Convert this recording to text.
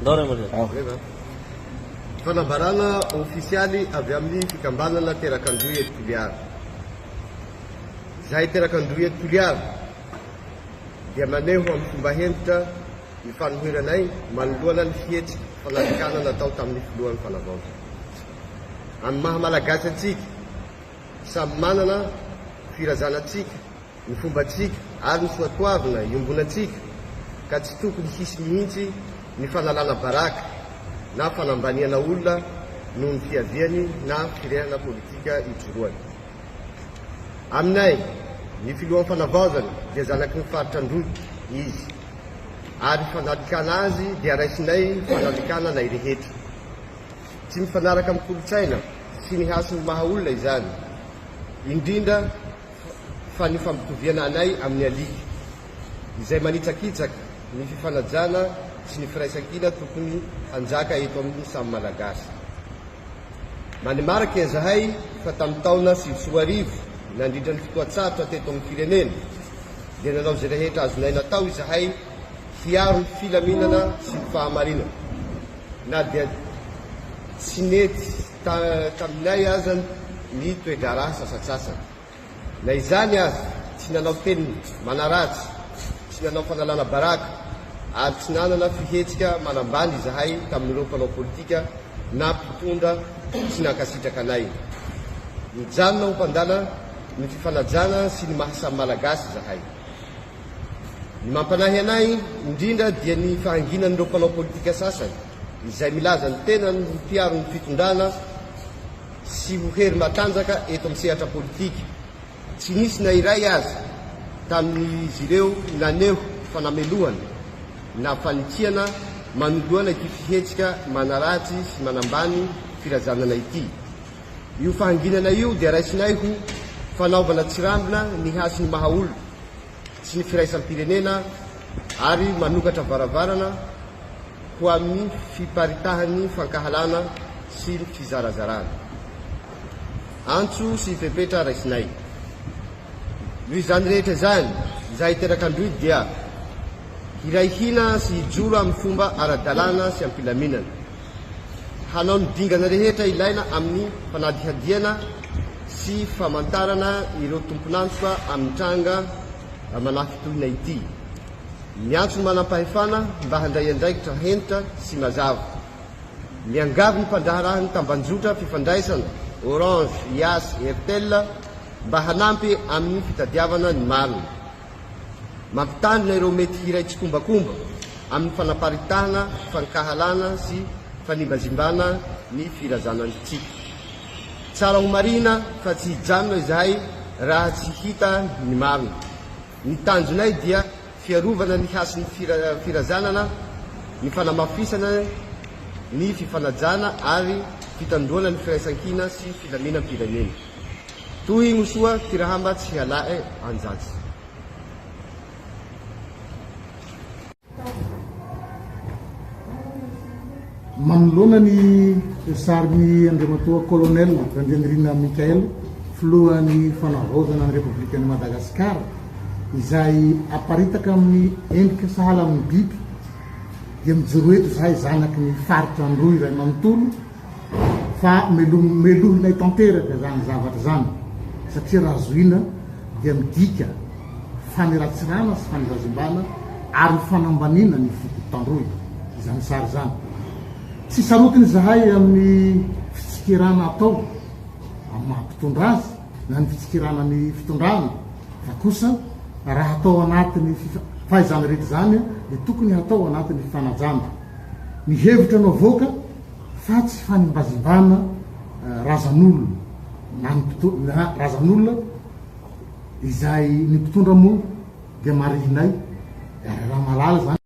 Ndao ray aman-dreny. Fanambarana ofisialy avy amin'ny fikambanana Terak'Androy eto Toliara. Izahay Terak'Androy eto Toliara dia maneho amin'ny fomba hentitra ny fanoheranay manoloana ny fihetsika fanandikana natao tamin'ny filohan'ny Fanavaozana. Amin'ny maha Malagasy antsika, samy manana firazanantsika, ny fombantsika ary ny soatoavina iombonantsika ka tsy tokony hisy mihitsy ny fanalana baraka na fanambaniana olona noho ny fiaviany na firehana politika ijoroany. Aminay, ny filohan'ny fanavaozana dia zanaky ny faritra Androy izy ary fanalikana azy dia raisinay fanalikana anay rehetra. Tsy mifanaraka amin'ny kolontsaina sy ny hasin'ny maha olona izany, indrindra fa ny fampitoviana anay amin'ny alika, izay manitsakitsaka ny fifanajana sy ny firaisankina tokony hanjaka eto amin'ny samy Malagasy. Manimarika izahay fa tamin'ny taona 2009, nandritra ny fotoan-tsarotra teto amin'ny firenena, dia nanao izay rehetra azonay natao izahay hiaro ny filaminana sy ny fahamarinana, na dia tsy nety taminay aza ny toe-draharaha sasantsasany. Na izany aza, tsy nanao teny manaratsy, tsy nanao fanalana baraka, ary tsy nanana fihetsika manambany izahay tamin'ireo mpanao politika na mpitondra tsy nankasitraka anay. Nijanona ho mpandala ny fifanajana sy ny maha samy Malagasy izahay. Ny mampanahy anay indrindra dia ny fahanginan'ireo mpanao politika sasany izay milaza ny tenany ho mpiaro ny fitondrana sy ho hery matanjaka eto amin'ny sehatra politika. Tsy nisy na iray aza tamin'izy ireo naneho fanamelohana na fanitsiana manoloana ity fihetsika manaratsy sy manambany firazanana ity. Io fahanginana io dia raisinay ho fanaovana tsirambina ny hasin'ny maha olona sy ny firaisam-pirenena ary manokatra varavarana ho amin'ny fiparitahan'ny fankahalana sy ny fizarazarana. Antso sy fepetra raisinay. Noho izany rehetra izany, izahay terak'Androy dia hiray hina sy hijoro amin'ny fomba ara-dalàna sy am-pilaminana. Hanao ny dingana rehetra ilaina amin'ny fanadihadiana sy famantarana ireo tompon'antoka amin'ny tranga manafintohina ity. Miantso ny manampahefana mba handray andraikitra hentitra sy mazava. Miangavy ny mpandraharahan'ny tambanjotra fifandraisana, Orange, Yas, Airtel, mba hanampy amin'ny fitadiavana ny marina. Mampitandrina ireo mety hiray tsikombakomba amin'ny fanaparitahana fankahalana sy fanimbazimbana ny firazanantsika. Tsara homarihina fa tsy hijanona izahay raha tsy hita ny marina. Ny tanjonay dia fiarovana ny hasin'ny firazanana, ny fanamafisana ny fifanajana ary fitandroana ny firaisankina sy filaminam-pirenena. Tohigno soa ty raha mba tsy hiala'e anjajy. Manoloana ny sarin'i Andriamatoa Colonel Randrianirina Michaël, Filohan'ny Fanavaozana ny Repoblikan'i Madagasikara, izay aparitaka amin'ny endrika sahala amin'ny biby, dia mijoro eto izahay zanaky ny faritra Androy iray manontolo fa melohinay tanteraka izany zavatra izany satria raha zohiana dia midika faniratsirana sy fanimbazimbana ary fanambaniana ny foko Tandroy izany sary izany. Tsy sarotiny izahay amin'ny fitsikerana atao amin'ny maha mpitondra azy na ny fitsikerana ny fitondrana fa kosa raha atao anatin'ny fa izany rehetra izany dia tokony hatao anatin'ny fifanajana ny hevitra no avoaka fa tsy fanimbazimbana razan'olona na ny na razan'olona izay ny mpitondra moa dia marihinay ary raha malala izany.